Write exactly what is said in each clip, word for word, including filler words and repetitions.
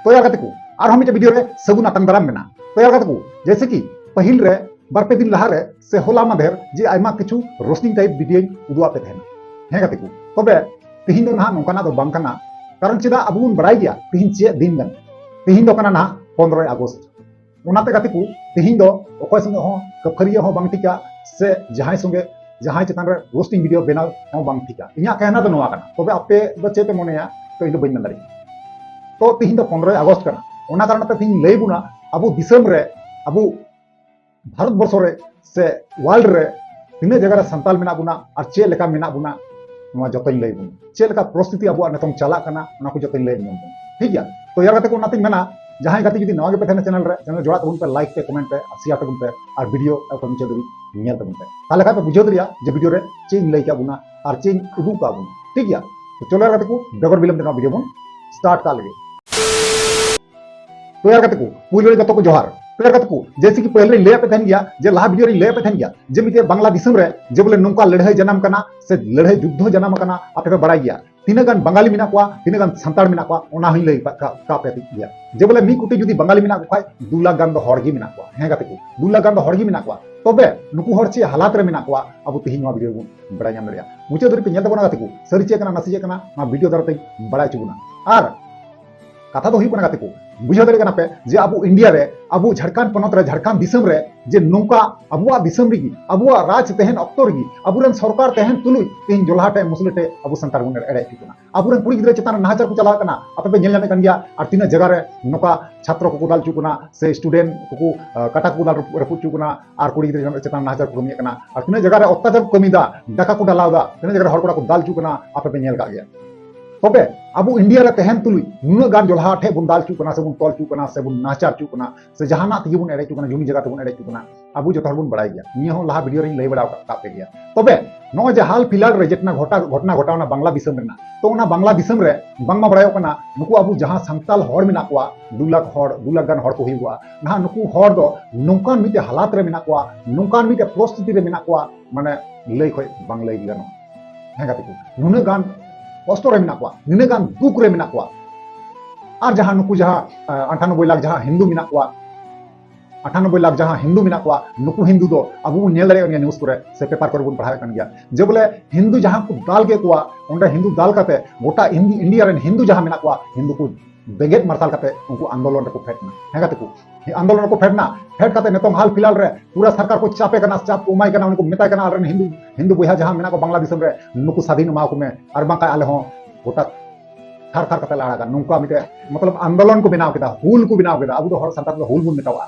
ᱛᱚ ᱭᱟᱨ ᱜᱟᱛᱮ ᱠᱚ, ᱟᱨᱦᱚᱸ ᱢᱤᱫᱴᱮᱱ ᱵᱷᱤᱰᱤᱭᱳ ᱨᱮ ᱥᱟᱹᱜᱩᱱ ᱟᱛᱟᱝ ᱫᱟᱨᱟᱢ ᱢᱮᱱᱟᱜᱼᱟ᱾ ᱛᱚ ᱭᱟᱨ ᱜᱟᱛᱮ ᱠᱚ, ᱡᱮᱭᱥᱮ ᱠᱤ ᱯᱟᱹᱦᱤᱞ ᱨᱮ ᱵᱟᱨ ᱯᱮ ᱫᱤᱱ ᱞᱟᱦᱟ ᱨᱮ ᱥᱮ ᱦᱚᱞᱟ ᱢᱟᱫᱷᱮᱨ ᱡᱮ ᱟᱭᱢᱟ ᱠᱤᱪᱷᱩ ᱨᱳᱥᱴᱤᱝ ᱴᱟᱭᱤᱯ ᱵᱷᱤᱰᱤᱭᱳᱧ ᱩᱫᱩᱜ ᱟᱯᱮ ᱛᱟᱦᱮᱱᱟ᱾ ᱦᱮᱸ ᱜᱟᱛᱮ ᱠᱚ, ᱛᱚᱵᱮ ᱛᱮᱦᱮᱧ ᱫᱚ ᱱᱟᱦᱟᱜ ᱱᱚᱝᱠᱟᱱᱟᱜ ᱫᱚ ᱵᱟᱝ ᱠᱟᱱᱟ, ᱠᱟᱨᱚᱱ ᱪᱮᱫᱟᱜ ᱟᱵᱚ ᱵᱚᱱ ᱵᱟᱲᱟᱭ ᱜᱮᱭᱟ ᱛᱮᱦᱮᱧ ᱪᱮᱫ ᱫᱤᱱ ᱠᱟᱱᱟ᱾ ᱛᱮᱦᱮᱧ ᱫᱚ ᱠᱟᱱᱟ ᱱᱟᱦᱟᱜ ᱯᱚᱱᱨᱚᱭ ᱟᱜᱚᱥᱴ᱾ ᱚᱱᱟᱛᱮ ᱜᱟᱛᱮ ᱠᱚ, ᱛᱮᱦᱮᱧ ᱫᱚ ᱚᱠᱚᱭ ᱥᱚᱸᱜᱮ ᱦᱚᱸ ᱠᱟᱹᱯᱷᱟᱹᱨᱤᱭᱟᱹ ᱦᱚᱸ ᱵᱟᱝ ᱴᱷᱤᱠᱟ, ᱥᱮ ᱡᱟᱦᱟᱸᱭ ᱥᱚᱸᱜᱮ ᱡᱟᱦᱟᱸᱭ ᱪᱮᱛᱟᱱ ᱨᱮ ᱨᱳᱥᱴᱤᱝ ᱵᱷᱤᱰᱤᱭᱳ ᱵᱮᱱᱟᱣ ᱦᱚᱸ ᱵᱟᱝ ᱴᱷᱤᱠᱟ᱾ ᱤᱧᱟᱹᱜ ᱠᱟᱦᱱᱟ ᱫᱚ ᱱᱚᱣᱟ ᱠᱟᱱᱟ, ᱛᱚᱵᱮ ᱟᱯᱮ ᱫᱚ ᱪᱮᱫ ᱯᱮ ᱢᱚᱱᱮᱭᱟ, ᱛᱚ ᱤᱧ ᱫᱚ ᱵᱟᱹᱧ ᱢᱮᱱ ᱫᱟᱲᱮᱭᱟᱜᱼᱟ᱾ ᱛᱚ ᱛᱮᱦᱮᱧ ᱫᱚ ᱯᱚᱱᱨᱚᱭ ᱟᱜᱚᱥᱴ ᱠᱟᱱᱟ, ᱚᱱᱟ ᱠᱟᱨᱚᱱ ᱛᱮ ᱛᱮᱦᱮᱧ ᱞᱟᱹᱭ ᱵᱚᱱᱟ ᱟᱵᱚ ᱫᱤᱥᱚᱢ ᱨᱮ, ᱟᱵᱚ ᱵᱷᱟᱨᱚᱛ ᱵᱚᱨᱥᱚ ᱨᱮ ᱥᱮ ᱣᱟᱨᱞᱰ ᱨᱮ ᱛᱤᱱᱟᱹᱜ ᱡᱟᱭᱜᱟ ᱨᱮ ᱥᱟᱱᱛᱟᱞ ᱢᱮᱱᱟᱜ ᱵᱚᱱᱟ ᱟᱨ ᱪᱮᱫ ᱞᱮᱠᱟ ᱢᱮᱱᱟᱜ ᱵᱚᱱᱟ, ᱱᱚᱣᱟ ᱡᱚᱛᱚᱧ ᱞᱟᱹᱭ ᱵᱚᱱᱟ᱾ ᱪᱮᱫ ᱞᱮᱠᱟ ᱯᱚᱨᱤᱥᱛᱷᱤᱛᱤ ᱟᱵᱚᱣᱟᱜ ᱱᱤᱛᱚᱝ ᱪᱟᱞᱟᱜ ᱠᱟᱱᱟ, ᱚᱱᱟ ᱠᱚ ᱡᱚᱛᱚᱧ ᱞᱟᱹᱭ ᱵᱚᱱᱟ᱾ ᱴᱷᱤᱠ ᱜᱮᱭᱟ? ᱛᱚ ᱭᱟᱨ ᱜᱟᱛᱮ ᱠᱚ, ᱚᱱᱟᱛᱮᱧ ᱢᱮᱱᱟ, ᱡᱟᱦᱟᱸᱭ ᱜᱟᱛᱮ ᱡᱩᱫᱤ ᱱᱟᱣᱟ ᱜᱮᱯᱮ ᱛᱟᱦᱮᱱᱟ ᱪᱮᱱᱮᱞ ᱨᱮ, ᱪᱮᱱᱮᱞ ᱡᱚᱲᱟᱜ ᱛᱟᱵᱚᱱ ᱯᱮ, ᱞᱟᱭᱤᱠ ᱯᱮ, ᱠᱚᱢᱮᱱᱴ ᱯᱮ ᱟᱨ ᱥᱮᱭᱟᱨ ᱛᱟᱵᱚᱱ ᱯᱮ ᱟᱨ ᱵᱷᱤᱰᱤᱭᱳ ᱮᱠᱫᱚᱢ ᱢᱩᱪᱟᱹᱫ ᱫᱷᱟᱹᱵᱤᱡ ᱧᱮᱞ ᱛᱟᱵᱚᱱ ᱯᱮ᱾ ᱛᱟᱦᱚᱞᱮ ᱠᱷᱟᱱ ᱯᱮ ᱵᱩᱡᱷᱟᱹᱣ ᱫᱟᱲᱮᱭᱟᱜᱼᱟ ᱡᱮ ᱵᱷᱤᱰᱤᱭᱳ ᱨᱮ ᱪᱮᱫ ᱤᱧ ᱞᱟᱹᱭ ᱠᱟᱜ ᱵᱚᱱᱟ ᱟᱨ ᱪᱮᱫ ᱤᱧ ᱩᱫᱩᱜ ᱠᱟᱜ ᱵᱚᱱᱟ᱾ ᱴᱷᱤᱠ ᱜᱮᱭᱟ? ᱛᱚ ᱪᱚᱞᱚ ᱭᱟᱨ ᱜᱟᱛᱮ ᱠᱚ, ᱵᱮᱜᱚᱨ ᱵᱤᱞᱚᱢ ᱛᱮ ᱱᱚᱣᱟ ᱵᱷᱤᱰᱤᱭᱳ ᱵᱚᱱ ᱥᱴᱟᱨᱴ ᱠᱟᱜ ᱞᱮᱜᱮ᱾ ᱛᱚ ᱭᱟᱨ ᱜᱟᱛᱮ ᱠᱚ, ᱯᱩᱭᱞᱩ ᱨᱮ ᱡᱚᱛᱚ ᱠᱚ ᱡᱚᱦᱟᱨ᱾ ᱛᱚ ᱭᱟᱨ ᱜᱟᱛᱮ ᱠᱚ, ᱡᱮᱭᱥᱮ ᱠᱤ ᱯᱟᱹᱦᱤᱞ ᱨᱮᱧ ᱞᱟᱹᱭ ᱟᱯᱮ ᱛᱟᱦᱮᱱ ᱜᱮᱭᱟ, ᱡᱮ ᱞᱟᱦᱟ ᱵᱷᱤᱰᱤᱭᱳ ᱨᱮᱧ ᱞᱟᱹᱭ ᱟᱯᱮ ᱛᱟᱦᱮᱱ ᱜᱮᱭᱟ, ᱡᱮ ᱢᱤᱫᱴᱮᱡ ᱵᱟᱝᱞᱟ ᱫᱤᱥᱚᱢ ᱨᱮ ᱡᱮ ᱵᱚᱞᱮ ᱱᱚᱝᱠᱟ ᱞᱟᱹᱲᱦᱟᱹᱭ ᱡᱟᱱᱟᱢ ᱠᱟᱱᱟ ᱥᱮ ᱞᱟᱹᱲᱦᱟᱹᱭ ᱡᱩᱫᱽᱫᱷᱚ ᱡᱟᱱᱟᱢ ᱠᱟᱱᱟ, ᱟᱯᱮ ᱯᱮ ᱵᱟᱲᱟᱭ ᱜᱮᱭᱟ᱾ ᱛᱤᱱᱟᱹᱜ ᱜᱟᱱ ᱵᱟᱝᱜᱟᱞᱤ ᱢᱮᱱᱟᱜ ᱠᱚᱣᱟ, ᱛᱤᱱᱟᱹᱜ ᱜᱟᱱ ᱥᱟᱱᱛᱟᱲ ᱢᱮᱱᱟᱜ ᱠᱚᱣᱟ, ᱚᱱᱟ ᱦᱚᱸᱧ ᱞᱟᱹᱭ ᱠᱟᱜ, ᱠᱟᱜ, ᱠᱟᱜ ᱯᱮ ᱜᱮᱭᱟ᱾ ᱡᱮ ᱵᱚᱞᱮ ᱢᱤᱫ ᱠᱳᱴᱤ ᱡᱩᱫᱤ ᱵᱟᱝᱜᱟᱞᱤ ᱢᱮᱱᱟᱜ ᱠᱚ ᱠᱷᱟᱡ, ᱫᱩ ᱞᱟᱠᱷ ᱜᱟᱱ ᱫᱚ ᱦᱚᱲ ᱜᱮ ᱢᱮᱱᱟᱜ ᱠᱚᱣᱟ᱾ ᱦᱮᱸ ᱜᱟᱛᱮ ᱠᱚ, ᱫᱩ ᱞᱟᱠᱷ ᱜᱟᱱ ᱫᱚ ᱦᱚᱲ ᱜᱮ ᱢᱮᱱᱟᱜ ᱠᱚᱣᱟ᱾ ᱛᱚᱵᱮ ᱱᱩᱠᱩ ᱦᱚᱲ ᱪᱮᱫ ᱦᱟᱞᱟᱛ ᱨᱮ ᱢᱮᱱᱟᱜ ᱠᱚᱣᱟ, ᱟᱵᱚ ᱛᱮᱦᱮᱧ ᱱᱚᱣᱟ ᱵᱷᱤᱰᱤᱭᱳ ᱵᱚᱱ ᱵᱟᱲᱟᱭ ᱧᱟᱢ ᱫᱟᱲᱮᱭᱟᱜᱼᱟ᱾ ᱢᱩᱪᱟᱹᱫ ᱫᱷᱟᱹᱨᱤᱡ ᱯᱮ ᱧᱮᱞ ᱛᱟᱵᱚᱱᱟ ᱜᱟᱛᱮ ᱠᱚ, ᱥᱟᱹᱨᱤ ᱪᱮᱫ ᱠᱟᱱᱟ ᱱᱟᱥᱮ ᱪᱮᱫ ᱠᱟᱱᱟ, ᱱᱚᱣᱟ ᱵᱷᱤᱰᱤᱭᱳ ᱫᱟᱨᱟ ᱛᱮᱧ ᱵᱟᱲᱟᱭ ᱦᱚᱪᱚ ᱵᱚᱱᱟ᱾ ᱟᱨ ᱠᱟᱛᱷᱟ ᱫᱚ ᱦᱩᱭᱩᱜ ᱠᱟᱱᱟ ᱜᱟᱛᱮ ᱠᱚ, ᱵᱩᱡᱷᱟᱹᱣ ᱫᱟᱲᱮᱭᱟᱜ ᱠᱟᱱᱟ ᱯᱮ ᱡᱮ ᱟᱵᱚ ᱤᱱᱰᱤᱭᱟ ᱨᱮ, ᱟᱵᱚ ᱡᱷᱟᱲᱠᱷᱚᱸᱰ ᱯᱚᱱᱚᱛ ᱨᱮ, ᱡᱷᱟᱲᱠᱷᱚᱸᱰ ᱫᱤᱥᱚᱢ ᱨᱮ ᱡᱮ ᱱᱚᱝᱠᱟ ᱟᱵᱚᱣᱟᱜ ᱫᱤᱥᱚᱢ ᱨᱮᱜᱮ, ᱟᱵᱚᱣᱟᱜ ᱨᱟᱡᱽ ᱛᱟᱦᱮᱱ ᱚᱠᱛᱚ ᱨᱮᱜᱮ, ᱟᱵᱚᱨᱮᱱ ᱥᱚᱨᱠᱟᱨ ᱛᱟᱦᱮᱱ ᱛᱩᱞᱩᱡ ᱛᱮᱦᱮᱧ ᱡᱚᱞᱦᱟ ᱴᱷᱮᱡ ᱢᱩᱥᱞᱟᱹ ᱴᱷᱮᱡ ᱟᱵᱚ ᱥᱟᱱᱛᱟᱲ ᱵᱚᱱ ᱮᱲᱮ ᱦᱚᱪᱚᱜ ᱠᱟᱱᱟ᱾ ᱟᱵᱚᱨᱮᱱ ᱠᱩᱲᱤ ᱜᱤᱫᱽᱨᱟᱹ ᱪᱮᱛᱟᱱ ᱨᱮ ᱱᱟᱦᱟᱪᱟᱨ ᱠᱚ ᱪᱟᱞᱟᱣ ᱠᱟᱱᱟ, ᱟᱯᱮ ᱯᱮ ᱧᱮᱞ ᱧᱟᱢᱮᱫ ᱠᱟᱱ ᱜᱮᱭᱟ᱾ ᱟᱨ ᱛᱤᱱᱟᱹᱜ ᱡᱟᱭᱜᱟ ᱨᱮ ᱱᱚᱝᱠᱟ ᱪᱷᱟᱛᱨᱚ ᱠᱚᱠᱚ ᱫᱟᱞ ᱦᱚᱪᱚᱜ ᱠᱟᱱᱟ, ᱥᱮ ᱥᱴᱩᱰᱮᱱᱴ ᱠᱚᱠᱚ, ᱟᱸ, ᱠᱟᱴᱟ ᱠᱚᱠᱚ ᱫᱟᱞ ᱨᱟᱹᱯᱩᱫ ᱦᱚᱪᱚᱜ ᱠᱟᱱᱟ, ᱟᱨ ᱠᱩᱲᱤ ᱜᱤᱫᱽᱨᱟᱹ ᱪᱮᱛᱟᱱ ᱱᱟᱦᱟᱪᱟᱨ ᱠᱚ ᱠᱟᱹᱢᱤᱭᱮᱫ ᱠᱟᱱᱟ, ᱟᱨ ᱛᱤᱱᱟᱹᱜ ᱡᱟᱭᱜᱟ ᱨᱮ ᱚᱛᱛᱟᱪᱟᱨ ᱠᱚ ᱠᱟᱹᱢᱤᱭᱮᱫᱟ, ᱰᱟᱠᱟ ᱠᱚ ᱰᱟᱞᱟᱣ ᱮᱫᱟ, ᱛᱤᱱᱟᱹᱜ ᱡᱟᱭᱜᱟ ᱨᱮ ᱦᱚᱲ ᱠᱚᱲᱟ ᱠᱚ ᱫᱟᱞ ᱦᱚᱪᱚᱜ ᱠᱟᱱᱟ, ᱟᱯᱮ ᱯᱮ ᱧᱮᱞ ᱠᱟᱜ ᱜᱮᱭᱟ᱾ ᱛᱚᱵᱮ ᱟᱵᱚ ᱤᱱᱰᱤᱭᱟ ᱨᱮ ᱛᱟᱦᱮᱱ ᱛᱩᱞᱩᱡ ᱱᱩᱱᱟᱹᱜ ᱜᱟᱱ ᱡᱚᱞᱦᱟ ᱴᱷᱮᱡ ᱵᱚᱱ ᱫᱟᱞ ᱦᱚᱪᱚᱜ ᱠᱟᱱᱟ, ᱥᱮᱵᱚᱱ ᱛᱚᱞ ᱦᱚᱪᱚᱜ ᱠᱟᱱᱟ, ᱥᱮᱵᱚᱱ ᱱᱟᱦᱟᱪᱟᱨ ᱦᱚᱪᱚᱜ ᱠᱟᱱᱟ, ᱥᱮ ᱡᱟᱦᱟᱱᱟᱜ ᱛᱮᱜᱮ ᱵᱚᱱ ᱮᱲᱮ ᱦᱚᱪᱚᱜ ᱠᱟᱱᱟ, ᱡᱩᱢᱤ ᱡᱟᱭᱜᱟ ᱛᱮᱵᱚᱱ ᱮᱲᱮ ᱦᱚᱪᱚᱜ ᱠᱟᱱᱟ, ᱟᱵᱚ ᱡᱚᱛᱚ ᱦᱚᱲ ᱵᱚᱱ ᱵᱟᱲᱟᱭ ᱜᱮᱭᱟ᱾ ᱱᱤᱭᱟᱹ ᱦᱚᱸ ᱞᱟᱦᱟ ᱵᱷᱤᱰᱤᱭᱳ ᱨᱮᱧ ᱞᱟᱹᱭ ᱵᱟᱲᱟ ᱟᱠᱟᱫ ᱯᱮ ᱜᱮᱭᱟ᱾ ᱛᱚᱵᱮ ᱱᱚᱜᱼᱚᱭ ᱡᱮ ᱦᱟᱞ ᱯᱷᱤᱞᱦᱟᱞ ᱨᱮ ᱡᱮᱴᱱᱟ ᱜᱷᱚᱴᱟ, ᱜᱷᱚᱴᱱᱟ ᱜᱷᱚᱴᱟᱣᱱᱟ ᱵᱟᱝᱞᱟ ᱫᱤᱥᱚᱢ ᱨᱮᱱᱟᱜ, ᱛᱚ ᱚᱱᱟ ᱵᱟᱝᱞᱟ ᱫᱤᱥᱚᱢ ᱨᱮ ᱵᱟᱝᱢᱟ ᱵᱟᱲᱟᱭᱚᱜ ᱠᱟᱱᱟ, ᱱᱩᱠᱩ ᱟᱵᱚ ᱡᱟᱦᱟᱸ ᱥᱟᱱᱛᱟᱞ ᱦᱚᱲ ᱢᱮᱱᱟᱜ ᱠᱚᱣᱟ, ᱫᱩ ᱞᱟᱠᱷ ᱦᱚᱲ, ᱫᱩ ᱞᱟᱠᱷ ᱜᱟᱱ ᱦᱚᱲ ᱠᱚ ᱦᱩᱭᱩᱜᱼᱟ, ᱱᱟᱦᱟᱜ ᱱᱩᱠᱩ ᱦᱚᱲ ᱫᱚ ᱱᱚᱝᱠᱟᱱ ᱢᱤᱫᱴᱮᱡ ᱦᱟᱞᱟᱛ ᱨᱮ ᱢᱮᱱᱟᱜ ᱠᱚᱣᱟ, ᱱᱚᱝᱠᱟᱱ ᱢᱤᱫᱴᱮᱡ ᱯᱚᱨᱤᱥᱛᱷᱤᱛᱤ ᱨᱮ ᱢᱮᱱᱟᱜ ᱠᱚᱣᱟ, ᱢᱟᱱᱮ ᱞᱟᱹᱭ ᱠᱷᱚᱡ ᱵᱟᱝ ᱞᱟᱹᱭ ᱜᱮ ᱜᱟᱱᱚᱜᱼᱟ᱾ ᱦᱮᱸ ᱜᱟᱛᱮ ᱠᱚ, ᱱᱩᱱᱟᱹᱜ ᱜᱟᱱ ᱠᱚᱥᱴᱚ ᱨᱮ ᱢᱮᱱᱟᱜ ᱠᱚᱣᱟ, ᱱᱩᱱᱟᱹᱜ ᱜᱟᱱ ᱫᱩᱠ ᱨᱮ ᱢᱮᱱᱟᱜ ᱠᱚᱣᱟ᱾ ᱟᱨ ᱡᱟᱦᱟᱸ ᱱᱩᱠᱩ ᱡᱟᱦᱟᱸ ᱟᱴᱷᱟᱱᱚᱵᱵᱳᱭ ᱞᱟᱠᱷ ᱡᱟᱦᱟᱸ ᱦᱤᱱᱫᱩ ᱢᱮᱱᱟᱜ ᱠᱚᱣᱟ, ᱟᱴᱷᱟᱱᱚᱵᱵᱳᱭ ᱞᱟᱠᱷ ᱡᱟᱦᱟᱸ ᱦᱤᱱᱫᱩ ᱢᱮᱱᱟᱜ ᱠᱚᱣᱟ, ᱱᱩᱠᱩ ᱦᱤᱱᱫᱩ ᱫᱚ ᱟᱵᱚ ᱵᱚᱱ ᱧᱮᱞ ᱫᱟᱲᱮᱭᱟᱜ ᱠᱟᱱ ᱜᱮᱭᱟ, ᱱᱤᱭᱩᱡᱽ ᱠᱚᱨᱮ ᱥᱮ ᱯᱮᱯᱟᱨ ᱠᱚᱨᱮ ᱵᱚᱱ ᱯᱟᱲᱦᱟᱣᱮᱫ ᱠᱟᱱ ᱜᱮᱭᱟ, ᱡᱮ ᱵᱚᱞᱮ ᱦᱤᱱᱫᱩ ᱡᱟᱦᱟᱸ ᱠᱚ ᱫᱟᱞ ᱠᱮᱫ ᱠᱚᱣᱟ, ᱚᱸᱰᱮ ᱦᱤᱱᱫᱩ ᱫᱟᱞ ᱠᱟᱛᱮ ᱜᱚᱴᱟ ᱤᱱ-, ᱤᱱᱰᱤᱭᱟ ᱨᱮᱱ ᱦᱤᱱᱫᱩ ᱡᱟᱦᱟᱸ ᱢᱮᱱᱟᱜ ᱠᱚᱣᱟ, ᱦᱤᱱᱫᱩ ᱠᱚ ᱵᱮᱸᱜᱮᱫ ᱢᱟᱨᱥᱟᱞ ᱠᱟᱛᱮ ᱩᱱᱠᱩ ᱟᱱᱫᱳᱞᱚᱱ ᱨᱮᱠᱚ ᱯᱷᱮᱰ ᱮᱱᱟ᱾ ᱦᱮᱸ ᱜᱟᱛᱮ ᱠᱚ, ᱟᱱᱫᱳᱞᱚᱱ ᱨᱮᱠᱚ ᱯᱷᱮᱰ ᱮᱱᱟ᱾ ᱯᱷᱮᱰ ᱠᱟᱛᱮ ᱱᱤᱛᱚᱝ ᱦᱟᱞ ᱯᱷᱤᱞᱦᱟᱞ ᱨᱮ ᱯᱩᱨᱟᱹ ᱥᱚᱨᱠᱟᱨ ᱠᱚ ᱪᱟᱯᱮ ᱠᱟᱱᱟ, ᱪᱟᱯ ᱠᱚ ᱮᱢᱟᱭ ᱠᱟᱱᱟ, ᱩᱱᱠᱩ ᱢᱮᱛᱟᱭ ᱠᱟᱱᱟ, ᱟᱞᱮᱨᱮᱱ ᱦᱤᱱᱫᱩ, ᱦᱤᱱᱫᱩ ᱵᱚᱭᱦᱟ ᱡᱟᱦᱟᱸ ᱢᱮᱱᱟᱜ ᱠᱚ ᱵᱟᱝᱞᱟ ᱫᱤᱥᱚᱢ ᱨᱮ, ᱱᱩᱠᱩ ᱥᱟᱫᱷᱤᱱ ᱮᱢᱟ ᱠᱚ ᱢᱮ, ᱟᱨ ᱵᱟᱝᱠᱷᱟᱱ ᱟᱞᱮ ᱦᱚᱸ ᱜᱚᱴᱟ ᱛᱷᱟᱨ ᱛᱷᱟᱨ ᱠᱟᱛᱮ ᱞᱮ ᱟᱲᱟᱜᱟ᱾ ᱱᱚᱝᱠᱟ ᱢᱤᱫᱴᱮᱡ ᱢᱚᱛᱞᱚᱵ ᱟᱱᱫᱳᱞᱚᱱ ᱠᱚ ᱵᱮᱱᱟᱣ ᱠᱮᱫᱟ, ᱦᱩᱞ ᱠᱚ ᱵᱮᱱᱟᱣ ᱠᱮᱫᱟ᱾ ᱟᱵᱚ ᱫᱚ ᱦᱚᱲ ᱥᱟᱱᱛᱟᱲ ᱫᱚ ᱦᱩᱞ ᱵᱚᱱ ᱢᱮᱛᱟᱣᱟᱜᱼᱟ᱾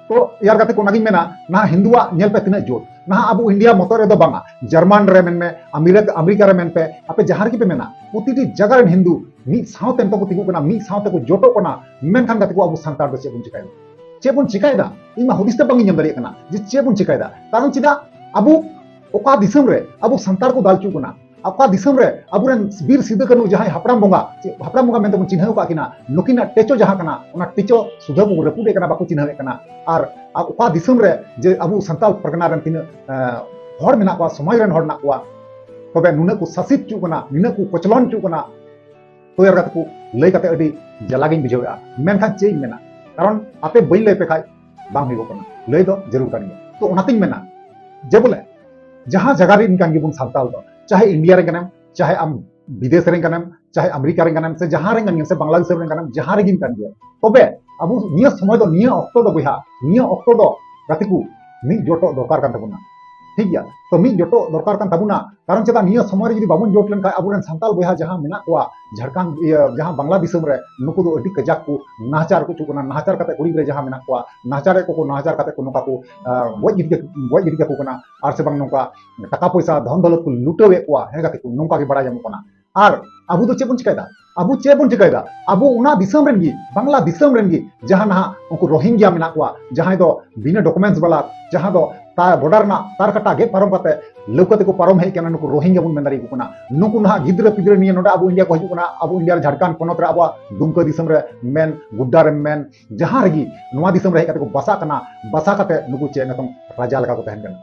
ᱛᱚ ᱭᱟᱨ ᱜᱟᱛᱮ ᱠᱚ, ᱚᱱᱟᱜᱤᱧ ᱢᱮᱱᱟ, ᱱᱟᱦᱟᱜ ᱦᱤᱱᱫᱩᱣᱟᱜ ᱧᱮᱞ ᱯᱮ ᱛᱤᱱᱟᱹᱜ ᱡᱳᱨ᱾ ᱱᱟᱦᱟᱜ ᱟᱵᱚ ᱤᱱᱰᱤᱭᱟ ᱢᱚᱛᱚ ᱨᱮᱫᱚ ᱵᱟᱝᱟ, ᱡᱟᱨᱢᱟᱱ ᱨᱮ ᱢᱮᱱᱢᱮ, ᱟᱢᱮᱨᱤᱠᱟ, ᱟᱢᱮᱨᱤᱠᱟ ᱨᱮ ᱢᱮᱱ ᱯᱮ, ᱟᱯᱮ ᱡᱟᱦᱟᱸ ᱨᱮᱜᱮ ᱯᱮ ᱢᱮᱱᱟ, ᱯᱨᱚᱛᱤᱴᱤ ᱡᱟᱭᱜᱟ ᱨᱮᱱ ᱦᱤᱱᱫᱩ ᱢᱤᱫ ᱥᱟᱶᱛᱮ ᱱᱤᱛᱚᱜ ᱠᱚ ᱛᱤᱸᱜᱩᱜ ᱠᱟᱱᱟ, ᱢᱤᱫ ᱥᱟᱶᱛᱮ ᱠᱚ ᱡᱚᱴᱚᱜ ᱠᱟᱱᱟ᱾ ᱢᱮᱱᱠᱷᱟᱱ ᱜᱟᱛᱮ ᱠᱚ, ᱟᱵᱚ ᱥᱟᱱᱛᱟᱲ ᱫᱚ ᱪᱮᱫ ᱵᱚᱱ ᱪᱤᱠᱟᱭᱮᱫᱟ? ᱪᱮᱫ ᱵᱚᱱ ᱪᱤᱠᱟᱭᱮᱫᱟ? ᱤᱧ ᱢᱟ ᱦᱩᱫᱤᱥ ᱛᱮ ᱵᱟᱝ ᱤᱧ ᱧᱟᱢ ᱫᱟᱲᱮᱭᱟᱜ ᱠᱟᱱᱟ ᱡᱮ ᱪᱮᱫ ᱵᱚᱱ ᱪᱤᱠᱟᱭᱮᱫᱟ᱾ ᱠᱟᱨᱚᱱ ᱪᱮᱫᱟᱜ ᱟᱵᱚ ᱚᱠᱟ ᱫᱤᱥᱚᱢ ᱨᱮ ᱟᱵᱚ ᱥᱟᱱᱛᱟᱲ ᱠᱚ ᱫᱟᱞ ᱦᱚᱪᱚᱜ ᱠᱟᱱᱟ, ᱚᱠᱟ ᱫᱤᱥᱚᱢ ᱨᱮ ᱟᱵᱚᱨᱮᱱ ᱵᱤᱨ ᱥᱤᱫᱩ ᱠᱟᱹᱱᱦᱩ ᱡᱟᱦᱟᱸᱭ ᱦᱟᱯᱲᱟᱢ ᱵᱚᱸᱜᱟ, ᱪᱮᱫ ᱦᱟᱯᱲᱟᱢ ᱵᱚᱸᱜᱟ ᱢᱮᱱᱛᱮ ᱵᱚᱱ ᱪᱤᱱᱦᱟᱹᱣ ᱟᱠᱟᱫ ᱠᱤᱱᱟ, ᱱᱩᱠᱤᱱᱟᱜ ᱴᱮᱪᱚ ᱡᱟᱦᱟᱸ ᱠᱟᱱᱟ, ᱚᱱᱟ ᱴᱮᱪᱚ ᱥᱩᱫᱷᱟᱹ ᱠᱚ ᱨᱟᱹᱯᱩᱫ ᱮᱫ ᱠᱟᱱᱟ, ᱵᱟᱠᱚ ᱪᱤᱱᱦᱟᱹᱣᱮᱫ ᱠᱟᱱᱟ᱾ ᱟᱨ ᱚᱠᱟ ᱫᱤᱥᱚᱢ ᱨᱮ ᱡᱮ ᱟᱵᱚ ᱥᱟᱱᱛᱟᱲ ᱯᱟᱨᱜᱟᱱᱟ ᱨᱮᱱ ᱛᱤᱱᱟᱹᱜ, ᱮ, ᱦᱚᱲ ᱢᱮᱱᱟᱜ ᱠᱚᱣᱟ, ᱥᱚᱢᱟᱡᱽ ᱨᱮᱱ ᱦᱚᱲ ᱢᱮᱱᱟᱜ ᱠᱚᱣᱟ, ᱛᱚᱵᱮ ᱱᱩᱱᱟᱹᱜ ᱠᱚ ᱥᱟᱥᱤᱛ ᱦᱚᱪᱚᱜ ᱠᱟᱱᱟ, ᱱᱩᱱᱟᱹᱜ ᱠᱚ ᱠᱚᱪᱞᱚᱱ ᱦᱚᱪᱚᱜ ᱠᱟᱱᱟ᱾ ᱛᱚ ᱭᱟᱨ ᱜᱟᱛᱮ ᱠᱚ, ᱞᱟᱹᱭ ᱠᱟᱛᱮ ᱟᱹᱰᱤ ᱡᱟᱞᱟ ᱜᱤᱧ ᱵᱩᱡᱷᱟᱹᱣᱮᱫᱼᱟ᱾ ᱢᱮᱱᱠᱷᱟᱱ ᱪᱮᱫ ᱤᱧ ᱢᱮᱱᱟ, ᱠᱟᱨᱚᱱ ᱟᱯᱮ ᱵᱟᱹᱧ ᱞᱟᱹᱭ ᱯᱮ ᱠᱷᱟᱡ ᱵᱟᱝ ᱦᱩᱭᱩᱜᱚᱜ ᱠᱟᱱᱟ, ᱞᱟᱹᱭ ᱫᱚ ᱡᱟᱹᱨᱩᱲ ᱠᱟᱱ ᱜᱮᱭᱟ᱾ ᱛᱚ ᱚᱱᱟᱛᱤᱧ ᱢᱮᱱᱟ ᱡᱮ ᱵᱚᱞᱮ ᱡᱟᱦᱟᱸ ᱡᱟᱭᱜᱟ ᱨᱮᱱ ᱠᱟᱱ ᱜᱮᱵᱚᱱ ᱥᱟᱱᱛᱟᱲ ᱫᱚ, ᱪᱟᱦᱮ ᱤᱱᱰᱤᱭᱟ ᱨᱮᱱ ᱠᱟᱱᱟᱢ, ᱪᱟᱦᱮ ᱟᱢ ᱵᱤᱫᱮᱥ ᱨᱮᱱ ᱠᱟᱱᱟᱢ, ᱪᱟᱦᱮ ᱟᱢᱮᱨᱤᱠᱟ ᱨᱮᱱ ᱠᱟᱱᱟᱢ, ᱥᱮ ᱡᱟᱦᱟᱸ ᱨᱮᱱ ᱠᱟᱱ ᱜᱮᱭᱟᱢ, ᱥᱮ ᱵᱟᱝᱞᱟᱫᱮᱥ ᱨᱮᱱ ᱠᱟᱱᱟᱢ, ᱡᱟᱦᱟᱸ ᱨᱮᱜᱮᱢ ᱠᱟᱱ ᱜᱮᱭᱟ, ᱛᱚᱵᱮ ᱟᱵᱚ ᱱᱤᱭᱟᱹ ᱥᱚᱢᱚᱭ ᱫᱚ, ᱱᱤᱭᱟᱹ ᱚᱠᱛᱚ ᱫᱚ ᱵᱚᱭᱦᱟ, ᱱᱤᱭᱟᱹ ᱚᱠᱛᱚ ᱫᱚ ᱜᱟᱛᱮ ᱠᱚ, ᱢᱤᱫ ᱡᱚᱴᱚᱜ ᱫᱚᱨᱠᱟᱨ ᱠᱟᱱ ᱛᱟᱵᱚᱱᱟ᱾ ᱴᱷᱤᱠ ᱜᱮᱭᱟ? ᱛᱚ ᱢᱤᱫ ᱡᱚᱴᱚᱜ ᱫᱚᱨᱠᱟᱨ ᱠᱟᱱ ᱛᱟᱵᱚᱱᱟ᱾ ᱠᱟᱨᱚᱱ ᱪᱮᱫᱟᱜ ᱱᱤᱭᱟᱹ ᱥᱚᱢᱚᱭ ᱨᱮ ᱡᱩᱫᱤ ᱵᱟᱵᱚᱱ ᱡᱳᱴ ᱞᱮᱱᱠᱷᱟᱱ, ᱟᱵᱚᱨᱮᱱ ᱥᱟᱱᱛᱟᱲ ᱵᱚᱭᱦᱟ ᱡᱟᱦᱟᱸ ᱢᱮᱱᱟᱜ ᱠᱚᱣᱟ ᱡᱷᱟᱲᱠᱷᱚᱸᱰ, ᱤᱭᱟᱹ, ᱡᱟᱦᱟᱸ ᱵᱟᱝᱞᱟ ᱫᱤᱥᱚᱢ ᱨᱮ, ᱱᱩᱠᱩ ᱫᱚ ᱟᱹᱰᱤ ᱠᱟᱡᱟᱠ ᱠᱚ ᱱᱟᱦᱟᱪᱟᱨ ᱠᱚ ᱦᱚᱪᱚᱜ ᱠᱟᱱᱟ, ᱱᱟᱦᱟᱪᱟᱨ ᱠᱟᱛᱮ ᱠᱩᱲᱤ ᱜᱤᱫᱽᱨᱟᱹ ᱡᱟᱦᱟᱸ ᱢᱮᱱᱟᱜ ᱠᱚᱣᱟ, ᱱᱟᱦᱟᱪᱟᱨᱮᱫ ᱠᱚ, ᱱᱟᱦᱟᱪᱟᱨ ᱠᱟᱛᱮ ᱠᱚ ᱱᱚᱝᱠᱟ ᱠᱚ, ᱟᱸ, ᱜᱚᱡ ᱜᱤᱰᱤ, ᱜᱚᱡ ᱜᱤᱰᱤ ᱠᱟᱠᱚ ᱠᱟᱱᱟ, ᱟᱨ ᱥᱮ ᱵᱟᱝ ᱱᱚᱝᱠᱟ ᱴᱟᱠᱟ ᱯᱚᱭᱥᱟ, ᱫᱷᱚᱱ ᱫᱚᱞᱚᱛ ᱠᱚ ᱞᱩᱴᱟᱹᱣᱮᱫ ᱠᱚᱣᱟ᱾ ᱦᱮᱸ ᱜᱟᱛᱮ ᱠᱚ, ᱱᱚᱝᱠᱟ ᱜᱮ ᱵᱟᱲᱟᱭ ᱧᱟᱢᱚᱜ ᱠᱟᱱᱟ᱾ ᱟᱨ ᱟᱵᱚ ᱫᱚ ᱪᱮᱫ ᱵᱚᱱ ᱪᱤᱠᱟᱭᱮᱫᱟ? ᱟᱵᱚ ᱪᱮᱫ ᱵᱚᱱ ᱪᱤᱠᱟᱭᱮᱫᱟ? ᱟᱵᱚ ᱚᱱᱟ ᱫᱤᱥᱚᱢ ᱨᱮᱱ ᱜᱮ, ᱵᱟᱝᱞᱟ ᱫᱤᱥᱚᱢ ᱨᱮᱱ ᱜᱮ, ᱡᱟᱦᱟᱸ ᱱᱟᱦᱟᱜ ᱩᱱᱠᱩ ᱨᱳᱦᱤᱝᱜᱭᱟ ᱢᱮᱱᱟᱜ ᱠᱚᱣᱟ, ᱡᱟᱦᱟᱸᱭ ᱫᱚ ᱵᱤᱱᱟᱹ ᱰᱚᱠᱩᱢᱮᱱᱴᱥ ᱵᱟᱞᱟ, ᱡᱟᱦᱟᱸ ᱫᱚ ᱛᱟ ᱵᱚᱰᱟᱨ ᱨᱮᱱᱟᱜ ᱛᱟᱨ ᱠᱟᱴᱟ ᱜᱮᱫ ᱯᱟᱨᱚᱢ ᱠᱟᱛᱮ ᱞᱟᱹᱣᱠᱟᱹ ᱛᱮᱠᱚ ᱯᱟᱨᱚᱢ ᱦᱮᱡ ᱠᱟᱱᱟ, ᱱᱩᱠᱩ ᱨᱳᱦᱤᱝᱜᱭᱟ ᱵᱚᱱ ᱢᱮᱱ ᱫᱟᱲᱮᱭᱟᱠᱚ ᱠᱟᱱᱟ᱾ ᱱᱩᱠᱩ ᱱᱟᱦᱟᱜ ᱜᱤᱫᱽᱨᱟᱹ ᱯᱤᱫᱽᱨᱟᱹ ᱱᱤᱭᱟᱹ ᱱᱚᱰᱮ ᱟᱵᱚ ᱤᱱᱰᱤᱭᱟ ᱠᱚ ᱦᱤᱡᱩᱜ ᱠᱟᱱᱟ, ᱟᱵᱚ ᱤᱱᱰᱤᱭᱟ ᱨᱮ ᱡᱷᱟᱲᱠᱷᱚᱸᱰ ᱯᱚᱱᱚᱛ ᱨᱮ ᱟᱵᱚᱣᱟᱜ ᱫᱩᱢᱠᱟᱹ ᱫᱤᱥᱚᱢ ᱨᱮ ᱢᱮᱱ, ᱜᱩᱰᱰᱟ ᱨᱮ ᱢᱮᱱ, ᱡᱟᱦᱟᱸ ᱨᱮᱜᱮ ᱱᱚᱣᱟ ᱫᱤᱥᱚᱢ ᱨᱮ ᱦᱮᱡ ᱠᱟᱛᱮ ᱠᱚ ᱵᱟᱥᱟᱜ ᱠᱟᱱᱟ, ᱵᱟᱥᱟ ᱠᱟᱛᱮ ᱱᱩᱠᱩ ᱪᱮᱫ ᱱᱤᱛᱚᱝ ᱨᱟᱡᱟ ᱞᱮᱠᱟ ᱠᱚ ᱛᱟᱦᱮᱱ ᱠᱟᱱᱟ᱾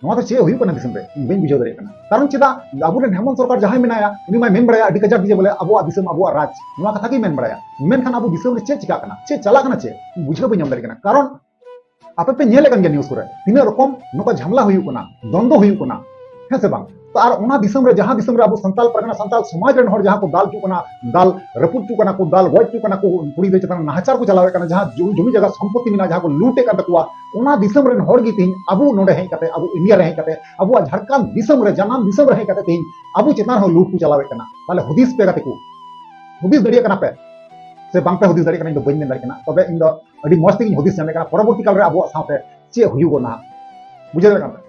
ᱱᱚᱣᱟ ᱫᱚ ᱪᱮᱫ ᱦᱩᱭᱩᱜ ᱠᱟᱱᱟ ᱫᱤᱥᱚᱢ ᱨᱮ? ᱤᱧ ᱵᱟᱹᱧ ᱵᱩᱡᱷᱟᱹᱣ ᱫᱟᱲᱮᱭᱟᱜ ᱠᱟᱱᱟ᱾ ᱠᱟᱨᱚᱱ ᱪᱮᱫᱟᱜ? ᱟᱵᱚᱨᱮᱱ ᱦᱮᱢᱚᱱᱛ ᱥᱚᱨᱠᱟᱨ ᱡᱟᱦᱟᱸᱭ ᱢᱮᱱᱟᱭᱟ, ᱩᱱᱤ ᱢᱟᱭ ᱢᱮᱱ ᱵᱟᱲᱟᱭᱟ ᱟᱹᱰᱤ ᱠᱟᱡᱟᱠ ᱜᱮ ᱡᱮ ᱵᱚᱞᱮ ᱟᱵᱚᱣᱟᱜ ᱫᱤᱥᱚᱢ, ᱟᱵᱚᱣᱟᱜ ᱨᱟᱡᱽ, ᱱᱚᱣᱟ ᱠᱟᱛᱷᱟ ᱜᱮᱭ ᱢᱮᱱ ᱵᱟᱲᱟᱭᱟ᱾ ᱢᱮᱱᱠᱷᱟᱱ ᱟᱵᱚ ᱫᱤᱥᱚᱢ ᱨᱮ ᱪᱮᱫ ᱪᱤᱠᱟᱹᱜ ᱠᱟᱱᱟ, ᱪᱮᱫ ᱪᱟᱞᱟᱜ ᱠᱟᱱᱟ, ᱪᱮᱫ ᱵᱩᱡᱷᱟᱹᱣ ᱵᱟᱹᱧ ᱧᱟᱢ ᱫᱟᱲᱮᱭᱟᱜ ᱠᱟᱱᱟ᱾ ᱠᱟᱨᱚᱱ ᱟᱯᱮ ᱯᱮ ᱧᱮᱞᱮᱫ ᱠᱟᱱ ᱜᱮᱭᱟ news ᱠᱚᱨᱮ, ᱛᱤᱱᱟᱹᱜ ᱨᱚᱠᱚᱢ ᱱᱚᱝᱠᱟ ᱡᱷᱟᱢᱞᱟ ᱦᱩᱭᱩᱜ ᱠᱟᱱᱟ, ᱫᱚᱱᱫᱚ ᱦᱩᱭᱩᱜ ᱠᱟᱱᱟ, ᱦᱮᱸ ᱥᱮ ᱵᱟᱝ? ᱛᱚ ᱟᱨ ᱚᱱᱟ ᱫᱤᱥᱚᱢ ᱨᱮ, ᱡᱟᱦᱟᱸ ᱫᱤᱥᱚᱢ ᱨᱮ ᱟᱵᱚ ᱥᱟᱱᱛᱟᱞ ᱯᱟᱨᱜᱟᱱᱟ, ᱥᱟᱱᱛᱟᱞ ᱥᱚᱢᱟᱡᱽ ᱨᱮᱱ ᱦᱚᱲ ᱡᱟᱦᱟᱸ ᱠᱚ ᱫᱟᱞ ᱦᱚᱪᱚᱜ ᱠᱟᱱᱟ, ᱫᱟᱞ ᱨᱟᱹᱯᱩᱫ ᱦᱚᱪᱚᱜ ᱠᱟᱱᱟ ᱠᱚ, ᱫᱟᱞ ᱜᱚᱡ ᱦᱚᱪᱚᱜ ᱠᱟᱱᱟ ᱠᱚ, ᱠᱩᱲᱤ ᱜᱤᱫᱽᱨᱟᱹ ᱪᱮᱛᱟᱱ ᱨᱮ ᱱᱟᱦᱟᱪᱟᱨ ᱠᱚ ᱪᱟᱞᱟᱣᱮᱫ ᱠᱟᱱᱟ, ᱡᱟᱦᱟᱸ ᱡᱚ-, ᱡᱚᱢᱤ ᱡᱟᱭᱜᱟ ᱥᱚᱢᱯᱚᱛᱤ ᱢᱮᱱᱟᱜᱼᱟ, ᱡᱟᱦᱟᱸ ᱠᱚ ᱞᱩᱴ ᱮᱫ ᱠᱟᱱ ᱛᱟᱠᱚᱣᱟ, ᱚᱱᱟ ᱫᱤᱥᱚᱢ ᱨᱮᱱ ᱦᱚᱲ ᱜᱮ ᱛᱮᱦᱮᱧ ᱟᱵᱚ ᱱᱚᱰᱮ ᱦᱮᱡ ᱠᱟᱛᱮ, ᱟᱵᱚ ᱤᱱᱰᱤᱭᱟ ᱨᱮ ᱦᱮᱡ ᱠᱟᱛᱮ, ᱟᱵᱚᱣᱟᱜ ᱡᱷᱟᱲᱠᱷᱚᱸᱰ ᱫᱤᱥᱚᱢ ᱨᱮ, ᱡᱟᱱᱟᱢ ᱫᱤᱥᱚᱢ ᱨᱮ ᱦᱮᱡ ᱠᱟᱛᱮ ᱛᱮᱦᱮᱧ ᱟᱵᱚ ᱪᱮᱛᱟᱱ ᱨᱮᱦᱚᱸ ᱞᱩᱴ ᱠᱚ ᱪᱟᱞᱟᱣᱮᱫ ᱠᱟᱱᱟ᱾ ᱛᱟᱦᱞᱮ ᱦᱩᱫᱤᱥ ᱯᱮ ᱜᱟᱛᱮ ᱠᱚ, ᱦᱩᱫᱤᱥ ᱫᱟᱲᱮᱭᱟᱜ ᱠᱟᱱᱟ ᱯᱮ ᱥᱮ ᱵᱟᱝ ᱯᱮ ᱦᱩᱫᱤᱥ ᱫᱟᱲᱮᱭᱟᱜ ᱠᱟᱱᱟ, ᱤᱧ ᱫᱚ ᱵᱟᱹᱧ ᱢᱮᱱ ᱫᱟᱲᱮᱭᱟᱜ ᱠᱟᱱᱟ᱾ ᱛᱚᱵᱮ ᱤᱧ ᱫᱚ ᱟᱹᱰᱤ ᱢᱚᱡᱽ ᱛᱮᱜᱤᱧ ᱦᱩᱫᱤᱥ ᱧᱟᱢᱮᱫ ᱠᱟᱱᱟ, ᱯᱚᱨᱚᱵᱚᱨᱛᱤ ᱠᱟᱞ ᱨᱮ ᱟᱵᱚᱣᱟᱜ ᱥᱟᱶᱛᱮ ᱪᱮᱫ ᱦᱩᱭᱩᱜᱚᱜ ᱱᱟᱦᱟᱜ᱾ ᱵᱩᱡᱷᱟᱹᱣ ᱫᱟᱲᱮᱭᱟᱜ ᱠᱟᱱᱟ ᱯᱮ?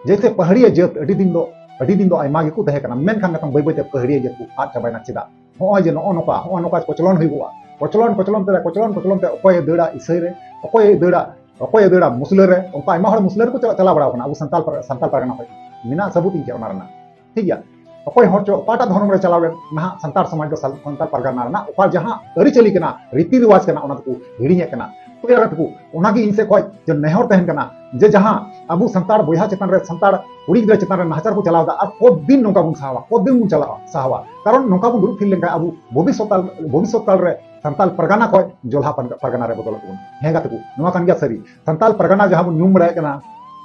ᱡᱮᱭᱥᱮ ᱯᱟᱦᱟᱲᱤᱭᱟᱹ ᱡᱟᱹᱛ ᱟᱹᱰᱤ ᱫᱤᱱ ᱫᱚ, ᱟᱹᱰᱤ ᱫᱤᱱ ᱫᱚ ᱟᱭᱢᱟ ᱜᱮᱠᱚ ᱛᱟᱦᱮᱸ ᱠᱟᱱᱟ, ᱢᱮᱱᱠᱷᱟᱱ ᱱᱤᱛᱚᱝ ᱵᱟᱹᱭ ᱵᱟᱹᱭᱛᱮ ᱯᱟᱦᱟᱲᱤᱭᱟᱹ ᱡᱟᱹᱛ ᱠᱚ ᱟᱫ ᱪᱟᱵᱟᱭᱮᱱᱟ᱾ ᱪᱮᱫᱟᱜ? ᱦᱚᱸᱜᱼᱚᱭ ᱡᱮ ᱱᱚᱜᱼᱚ ᱱᱚᱝᱠᱟ, ᱦᱚᱸᱜᱼᱚ ᱱᱚᱝᱠᱟ ᱠᱚᱪᱞᱚᱱ ᱦᱩᱭᱩᱜᱚᱜᱼᱟ, ᱠᱚᱪᱞᱚᱱ, ᱠᱚᱪᱞᱚᱱ ᱛᱮ, ᱠᱚᱪᱞᱚᱱ, ᱠᱚᱪᱞᱚᱱ ᱛᱮ ᱚᱠᱚᱭᱮ ᱫᱟᱹᱲᱟ ᱤᱥᱟᱹᱭ ᱨᱮ, ᱚᱠᱚᱭᱮ ᱫᱟᱹᱲᱟ, ᱚᱠᱚᱭᱮ ᱫᱟᱹᱲᱟ ᱢᱩᱥᱞᱟᱹ ᱨᱮ, ᱚᱱᱠᱟ ᱟᱭᱢᱟ ᱦᱚᱲ ᱢᱩᱥᱞᱟᱹ ᱨᱮᱠᱚ ᱪᱟᱞᱟᱣ, ᱪᱟᱞᱟᱣ ᱵᱟᱲᱟᱣ ᱠᱟᱱᱟ ᱟᱵᱚ ᱥᱟᱱᱛᱟᱞ ᱯᱟᱨ-, ᱥᱟᱱᱛᱟᱞ ᱯᱟᱨᱜᱟᱱᱟ ᱠᱷᱚᱱ᱾ ᱢᱮᱱᱟᱜ ᱥᱟᱹᱵᱩᱛ ᱤᱧ ᱴᱷᱮᱱ ᱚᱱᱟ ᱨᱮᱱᱟᱜ, ᱴᱷᱤᱠ ᱜᱮᱭᱟ? ᱚᱠᱚᱭ ᱦᱚᱲ ᱪᱚ ᱚᱠᱟᱴᱟᱜ ᱫᱷᱚᱨᱚᱢ ᱨᱮ ᱪᱟᱞᱟᱣ ᱞᱮᱱ, ᱱᱟᱦᱟᱜ ᱥᱟᱱᱛᱟᱲ ᱥᱚᱢᱟᱡᱽ ᱫᱚ ᱥᱟᱱ-, ᱥᱟᱱᱛᱟᱲ ᱯᱟᱨᱜᱟᱱᱟ ᱨᱮᱱᱟᱜ ᱚᱠᱟ ᱡᱟᱦᱟᱸ ᱟᱹᱨᱤᱪᱟᱹᱞᱤ ᱠᱟᱱᱟ, ᱨᱤᱛᱤ ᱨᱮᱣᱟᱡᱽ ᱠᱟᱱᱟ, ᱚᱱᱟ ᱫᱚᱠᱚ ᱦᱤᱲᱤᱧᱮᱫ ᱠᱟᱱᱟ᱾ ᱛᱚ ᱭᱟᱨ ᱛᱟᱠᱚ, ᱚᱱᱟᱜᱮ ᱤᱧ ᱥᱮᱫ ᱠᱷᱚᱱ ᱡᱮ ᱱᱮᱦᱚᱨ ᱛᱟᱦᱮᱱ ᱠᱟᱱᱟ ᱡᱮ ᱡᱟᱦᱟᱸ ᱟᱵᱚ ᱥᱟᱱᱛᱟᱲ ᱵᱚᱭᱦᱟ ᱪᱮᱛᱟᱱ ᱨᱮ, ᱥᱟᱱᱛᱟᱲ ᱠᱩᱲᱤ ᱜᱤᱫᱽᱨᱟᱹ ᱪᱮᱛᱟᱱ ᱨᱮ ᱱᱟᱦᱟᱪᱟᱨ ᱠᱚ ᱪᱟᱞᱟᱣ ᱮᱫᱟ, ᱟᱨ ᱠᱚᱫᱤᱱ ᱱᱚᱝᱠᱟ ᱵᱚᱱ ᱥᱟᱦᱟᱣᱟ, ᱠᱚᱫᱤᱱ ᱵᱚᱱ ᱪᱟᱞᱟᱜᱼᱟ, ᱥᱟᱦᱟᱣᱟ? ᱠᱟᱨᱚᱱ ᱱᱚᱝᱠᱟ ᱵᱚᱱ ᱫᱩᱲᱩᱵ ᱛᱷᱤᱨ ᱞᱮᱱᱠᱷᱟᱱ ᱟᱵᱚ ᱵᱷᱚᱵᱤᱥᱥᱚᱛ ᱠᱟᱞ, ᱵᱷᱚᱵᱤᱥᱥᱚᱛ ᱠᱟᱞ ᱨᱮ ᱥᱟᱱᱛᱟᱞ ᱯᱟᱨᱜᱟᱱᱟ ᱠᱷᱚᱱ ᱡᱚᱞᱦᱟ ᱯᱟᱨᱜᱟ-, ᱯᱟᱨᱜᱟᱱᱟ ᱨᱮ ᱵᱚᱫᱚᱞᱚᱜ ᱠᱟᱱᱟ᱾ ᱦᱮᱸ ᱜᱟᱛᱮ ᱠᱚ, ᱱᱚᱣᱟ ᱠᱟᱱ ᱜᱮᱭᱟ ᱥᱟᱹᱨᱤ᱾ ᱥᱟᱱᱛᱟᱞ ᱯᱟᱨᱜᱟᱱᱟ ᱡᱟᱦᱟᱸ ᱵᱚᱱ ᱧᱩᱢ ᱵᱟᱲᱟᱭᱮᱫ ᱠᱟᱱᱟ,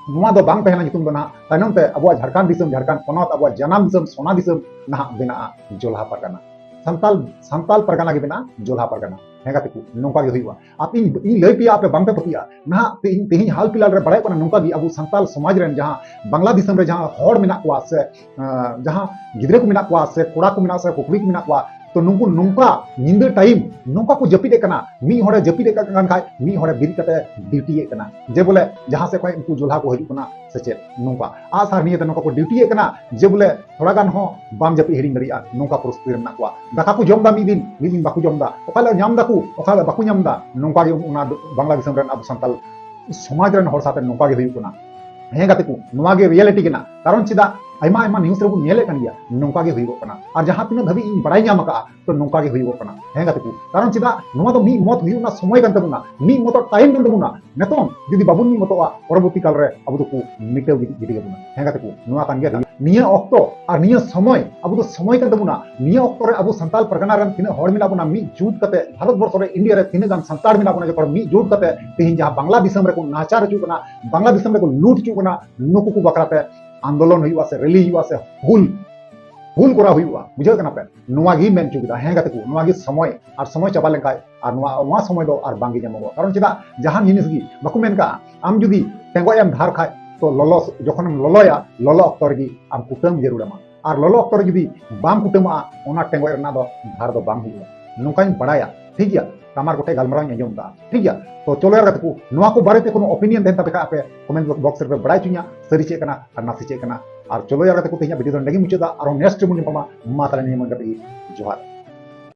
ᱱᱚᱣᱟ ᱫᱚ ᱵᱟᱝ ᱛᱟᱦᱮᱱᱟ ᱧᱩᱛᱩᱢ ᱫᱚ ᱱᱟᱦᱟᱜ᱾ ᱛᱟᱭᱱᱚᱢ ᱛᱮ ᱟᱵᱚᱣᱟᱜ ᱡᱷᱟᱲᱠᱷᱚᱸᱰ ᱫᱤᱥᱚᱢ, ᱡᱷᱟᱲᱠᱷᱚᱸᱰ ᱯᱚᱱᱚᱛ, ᱟᱵᱚᱣᱟᱜ ᱡᱟᱱᱟᱢ ᱫᱤᱥᱚᱢ, ᱥᱚᱱᱟ ᱫᱤᱥᱚᱢ ᱱᱟᱦᱟᱜ ᱵᱮᱱᱟᱜᱼᱟ ᱡᱚᱞᱦᱟ ᱯᱟᱨᱜᱟᱱᱟ᱾ ᱥᱟᱱᱛᱟᱞ, ᱥᱟᱱᱛᱟᱞ ᱯᱟᱨᱜᱟᱱᱟ ᱜᱮ ᱵᱮᱱᱟᱜᱼᱟ ᱡᱚᱞᱦᱟ ᱯᱟᱨᱜᱟᱱᱟ᱾ ᱦᱮᱸ ᱜᱟᱛᱮ ᱠᱚ, ᱱᱚᱝᱠᱟ ᱜᱮ ᱦᱩᱭᱩᱜᱼᱟ᱾ ᱟᱯᱮ, ᱤᱧ, ᱤᱧ ᱞᱟᱹᱭ ᱯᱮᱭᱟ, ᱟᱯᱮ ᱵᱟᱝ ᱯᱮ ᱯᱟᱹᱛᱭᱟᱹᱜᱼᱟ᱾ ᱱᱟᱦᱟᱜ ᱛᱮᱦᱮᱧ, ᱛᱮᱦᱮᱧ ᱦᱟᱞ ᱯᱷᱤᱞᱦᱟᱞ ᱨᱮ ᱵᱟᱲᱟᱭᱚᱜ ᱠᱟᱱᱟ ᱱᱚᱝᱠᱟ ᱜᱮ, ᱟᱵᱚ ᱥᱟᱱᱛᱟᱞ ᱥᱚᱢᱟᱡᱽ ᱨᱮᱱ ᱡᱟᱦᱟᱸ ᱵᱟᱝᱞᱟ ᱫᱤᱥᱚᱢ ᱨᱮ ᱡᱟᱦᱟᱸ ᱦᱚᱲ ᱢᱮᱱᱟᱜ ᱠᱚᱣᱟ ᱥᱮ, ᱟᱸ, ᱡᱟᱦᱟᱸ ᱜᱤᱫᱽᱨᱟᱹ ᱠᱚ ᱢᱮᱱᱟᱜ ᱠᱚᱣᱟ ᱥᱮ ᱠᱚᱲᱟ ᱠᱚ ᱢᱮᱱᱟᱜ ᱥᱮ ᱠᱩᱠᱲᱤ ᱠᱚ ᱢᱮᱱᱟᱜ ᱠᱚᱣᱟ, ᱛᱚ ᱱᱩᱠᱩ ᱱᱚᱝᱠᱟ ᱧᱤᱫᱟᱹ ᱴᱟᱭᱤᱢ ᱱᱚᱝᱠᱟ ᱠᱚ ᱡᱟᱹᱯᱤᱫ ᱮᱫ ᱠᱟᱱᱟ, ᱢᱤᱫ ᱦᱚᱲᱮ ᱡᱟᱹᱯᱤᱫ ᱮᱫ ᱠᱟᱱ ᱠᱷᱟᱡ ᱢᱤᱫ ᱦᱚᱲᱮ ᱵᱮᱨᱮᱫ ᱠᱟᱛᱮ ᱰᱤᱭᱩᱴᱤ ᱮᱫ ᱠᱟᱱᱟ, ᱡᱮ ᱵᱚᱞᱮ ᱡᱟᱦᱟᱸ ᱥᱮᱫ ᱠᱷᱚᱱ ᱩᱱᱠᱩ ᱡᱚᱞᱦᱟ ᱠᱚ ᱦᱤᱡᱩᱜ ᱠᱟᱱᱟ ᱥᱮ ᱪᱮᱫ, ᱱᱚᱝᱠᱟ ᱟᱜᱼᱥᱟᱨ ᱱᱤᱭᱮ ᱛᱮ ᱱᱚᱝᱠᱟ ᱠᱚ ᱰᱤᱭᱩᱴᱤ ᱮᱫ ᱠᱟᱱᱟ, ᱡᱮ ᱵᱚᱞᱮ ᱛᱷᱚᱲᱟ ᱜᱟᱱ ᱦᱚᱸ ᱵᱟᱢ ᱡᱟᱹᱯᱤᱫ ᱦᱤᱲᱤᱧ ᱫᱟᱲᱮᱭᱟᱜᱼᱟ, ᱱᱚᱝᱠᱟ ᱯᱚᱨᱤᱥᱛᱷᱤᱛᱤ ᱨᱮ ᱢᱮᱱᱟᱜ ᱠᱚᱣᱟ᱾ ᱫᱟᱠᱟ ᱠᱚ ᱡᱚᱢ ᱮᱫᱟ ᱢᱤᱫ ᱫᱤᱱ, ᱢᱤᱫ ᱫᱤᱱ ᱵᱟᱠᱚ ᱡᱚᱢ ᱮᱫᱟ, ᱚᱠᱟ ᱦᱤᱞᱳᱜ ᱧᱟᱢ ᱮᱫᱟᱠᱚ, ᱚᱠᱟ ᱦᱤᱞᱳᱜ ᱵᱟᱠᱚ ᱧᱟᱢ ᱮᱫᱟ, ᱱᱚᱝᱠᱟ ᱜᱮ ᱚᱱᱟ ᱵᱟᱝᱞᱟ ᱫᱤᱥᱚᱢ ᱨᱮᱱ ᱟᱵᱚ ᱥᱟᱱᱛᱟᱞ ᱥᱚᱢᱟᱡᱽ ᱨᱮᱱ ᱦᱚᱲ ᱥᱟᱶᱛᱮ ᱱᱚᱝᱠᱟ ᱜᱮ ᱦᱩᱭᱩᱜ ᱠᱟᱱᱟ᱾ ᱦᱮᱸ ᱜᱟᱛᱮ ᱠᱚ, ᱱᱚᱣᱟ ᱜᱮ ᱨᱤᱭᱮᱞᱤᱴᱤ ᱠᱟᱱᱟ᱾ ᱠᱟᱨᱚᱱ ᱪᱮᱫᱟᱜ? ᱟᱭᱢᱟ ᱟᱭᱢᱟ news ᱨᱮᱵᱚᱱ ᱧᱮᱞᱮᱫ ᱠᱟᱱ ᱜᱮᱭᱟ, ᱱᱚᱝᱠᱟ ᱜᱮ ᱦᱩᱭᱩᱜᱚᱜ ᱠᱟᱱᱟ᱾ ᱟᱨ ᱡᱟᱦᱟᱸ ᱛᱤᱱᱟᱹᱜ ᱫᱷᱟᱹᱵᱤᱡ ᱤᱧ ᱵᱟᱲᱟᱭ ᱧᱟᱢ ᱟᱠᱟᱫᱼᱟ, ᱛᱚ ᱱᱚᱝᱠᱟ ᱜᱮ ᱦᱩᱭᱩᱜᱚᱜ ᱠᱟᱱᱟ᱾ ᱦᱮᱸ ᱜᱟᱛᱮ ᱠᱚ, ᱠᱟᱨᱚᱱ ᱪᱮᱫᱟᱜ, ᱱᱚᱣᱟ ᱫᱚ ᱢᱤᱫ ᱢᱚᱛ ᱦᱩᱭᱩᱜ ᱨᱮᱱᱟᱜ ᱥᱚᱢᱚᱭ ᱠᱟᱱ ᱛᱟᱵᱚᱱᱟ, ᱢᱤᱫ ᱢᱚᱛᱚ time ᱠᱟᱱ ᱛᱟᱵᱚᱱᱟ᱾ ᱱᱤᱛᱚᱝ ᱡᱩᱫᱤ ᱵᱟᱵᱚᱱ ᱢᱤᱫ ᱢᱚᱛᱚᱜᱼᱟ, ᱯᱚᱨᱚᱵᱚᱨᱛᱤ ᱠᱟᱞ ᱨᱮ ᱟᱵᱚ ᱫᱚᱠᱚ ᱢᱤᱴᱟᱹᱣ ᱜᱤᱰᱤ, ᱜᱤᱰᱤ ᱠᱟᱵᱚᱱᱟ᱾ ᱦᱮᱸ ᱜᱟᱛᱮ ᱠᱚ, ᱱᱚᱣᱟ ᱠᱟᱱ ᱜᱮᱭᱟ ᱱᱤᱭᱟᱹ ᱚᱠᱛᱚ ᱟᱨ ᱱᱤᱭᱟᱹ ᱥᱚᱢᱚᱭ, ᱟᱵᱚ ᱫᱚ ᱥᱚᱢᱚᱭ ᱠᱟᱱ ᱛᱟᱵᱚᱱᱟ᱾ ᱱᱤᱭᱟᱹ ᱚᱠᱛᱚ ᱨᱮ ᱟᱵᱚ ᱥᱟᱱᱛᱟᱲ ᱯᱟᱨᱜᱟᱱᱟ ᱨᱮᱱ ᱛᱤᱱᱟᱹᱜ ᱦᱚᱲ ᱢᱮᱱᱟᱜ ᱵᱚᱱᱟ ᱢᱤᱫ ᱡᱩᱴ ᱠᱟᱛᱮ, ᱵᱷᱟᱨᱚᱛ ᱵᱚᱨᱥᱚ ᱨᱮ, ᱤᱱᱰᱤᱭᱟ ᱨᱮ ᱛᱤᱱᱟᱹᱜ ᱜᱟᱱ ᱥᱟᱱᱛᱟᱲ ᱢᱮᱱᱟᱜ ᱵᱚᱱᱟ, ᱡᱚᱛᱚ ᱦᱚᱲ ᱢᱤᱫ ᱡᱩᱴ ᱠᱟᱛᱮ ᱛᱮᱦᱮᱧ ᱡᱟᱦᱟᱸ ᱵᱟᱝᱞᱟ ᱫᱤᱥᱚᱢ ᱨᱮᱠᱚ ᱱᱟᱦᱟᱪᱟᱨ ᱦᱚᱪᱚᱜ ᱠᱟᱱᱟ, ᱵᱟᱝᱞᱟ ᱫᱤᱥᱚᱢ ᱨᱮᱠᱚ ᱞᱩᱴ ᱦᱚᱪᱚᱜ ᱠᱟᱱᱟ, ᱱᱩᱠᱩ ᱠᱚ ᱵᱟᱠᱷᱨᱟ ᱛᱮ ᱟᱱᱫᱳᱞᱚᱱ ᱦᱩᱭᱩᱜᱼᱟ ᱥᱮ ᱨᱮᱞᱤ ᱦᱩᱭᱩᱜᱼᱟ ᱥᱮ ᱦᱩᱞ, ᱦᱩᱞ ᱠᱚᱨᱟᱣ ᱦᱩᱭᱩᱜᱼᱟ᱾ ᱵᱩᱡᱷᱟᱹᱣ ᱠᱟᱱᱟ ᱯᱮ? ᱱᱚᱣᱟ ᱜᱮ ᱢᱮᱱ ᱦᱚᱪᱚ ᱠᱮᱫᱟ᱾ ᱦᱮᱸ ᱜᱟᱛᱮ ᱠᱚ, ᱱᱚᱣᱟ ᱜᱮ ᱥᱚᱢᱚᱭ, ᱟᱨ ᱥᱚᱢᱚᱭ ᱪᱟᱵᱟ ᱞᱮᱱᱠᱷᱟᱡ ᱟᱨ ᱱᱚᱣᱟ, ᱱᱚᱣᱟ ᱥᱚᱢᱚᱭ ᱫᱚ ᱟᱨ ᱵᱟᱝ ᱜᱮ ᱧᱟᱢᱚᱜᱚᱜᱼᱟ᱾ ᱠᱟᱨᱚᱱ ᱪᱮᱫᱟᱜ, ᱡᱟᱦᱟᱱ ᱡᱤᱱᱤᱥ ᱜᱮ ᱵᱟᱠᱚ ᱢᱮᱱ ᱠᱟᱜᱼᱟ, ᱟᱢ ᱡᱩᱫᱤ ᱴᱮᱸᱜᱚᱡ ᱮᱢ ᱫᱷᱟᱨ ᱠᱷᱟᱡ, ᱛᱚ ᱞᱚᱞᱚ, ᱡᱚᱠᱷᱚᱱᱮᱢ ᱞᱚᱞᱚᱭᱟ, ᱞᱚᱞᱚ ᱚᱠᱛᱚ ᱨᱮᱜᱮ ᱟᱢ ᱠᱩᱴᱟᱹᱢ ᱡᱟᱹᱨᱩᱲ ᱟᱢᱟ᱾ ᱟᱨ ᱞᱚᱞᱚ ᱚᱠᱛᱚ ᱨᱮ ᱡᱩᱫᱤ ᱵᱟᱢ ᱠᱩᱴᱟᱹᱢᱟᱜᱼᱟ, ᱚᱱᱟ ᱴᱮᱸᱜᱚᱡ ᱨᱮᱱᱟᱜ ᱫᱚ ᱫᱷᱟᱨ ᱫᱚ ᱵᱟᱝ ᱦᱩᱭᱩᱜᱼᱟ, ᱱᱚᱝᱠᱟᱧ ᱵᱟᱲᱟᱭᱟ᱾ ᱴᱷᱤᱠ ᱜᱮᱭᱟ, ᱛᱟᱢᱟᱨ ᱠᱚᱴᱷᱮᱡ ᱜᱟᱞᱢᱟᱨᱟᱣ ᱤᱧ ᱟᱸᱡᱚᱢ ᱠᱟᱜᱼᱟ᱾ ᱴᱷᱤᱠ ᱜᱮᱭᱟ, ᱛᱚ ᱪᱚᱞᱚ ᱭᱟᱨ ᱜᱟᱛᱮ ᱠᱚ, ᱱᱚᱣᱟ ᱠᱚ ᱵᱟᱨᱮᱛᱮ ᱠᱳᱱᱳ opinion ᱛᱟᱦᱮᱱ ᱛᱟᱯᱮ ᱠᱷᱟᱡ, ᱟᱯᱮ comment box ᱨᱮᱯᱮ ᱵᱟᱲᱟᱭ ᱦᱚᱪᱚᱧᱟ, ᱥᱟᱹᱨᱤ ᱪᱮᱫ ᱠᱟᱱᱟ ᱟᱨ ᱱᱟᱥᱮ ᱪᱮᱫ ᱠᱟᱱᱟ᱾ ᱟᱨ ᱪᱚᱞᱚ ᱭᱟᱨ ᱜᱟᱛᱮ ᱠᱚ, ᱛᱮᱦᱮᱧᱟᱜ video ᱫᱚ ᱱᱚᱸᱰᱮ ᱜᱮ ᱢᱩᱪᱟᱹᱫᱟ, ᱟᱨᱦᱚᱸ next ᱨᱮᱵᱚᱱ ᱧᱟᱯᱟᱢᱟ᱾ ᱢᱟ ᱛᱟᱦᱞᱮ ᱱᱤᱭᱟᱹ ᱢᱚᱱ ᱠᱟᱛᱮ ᱜᱮ ᱡᱚᱦᱟᱨ᱾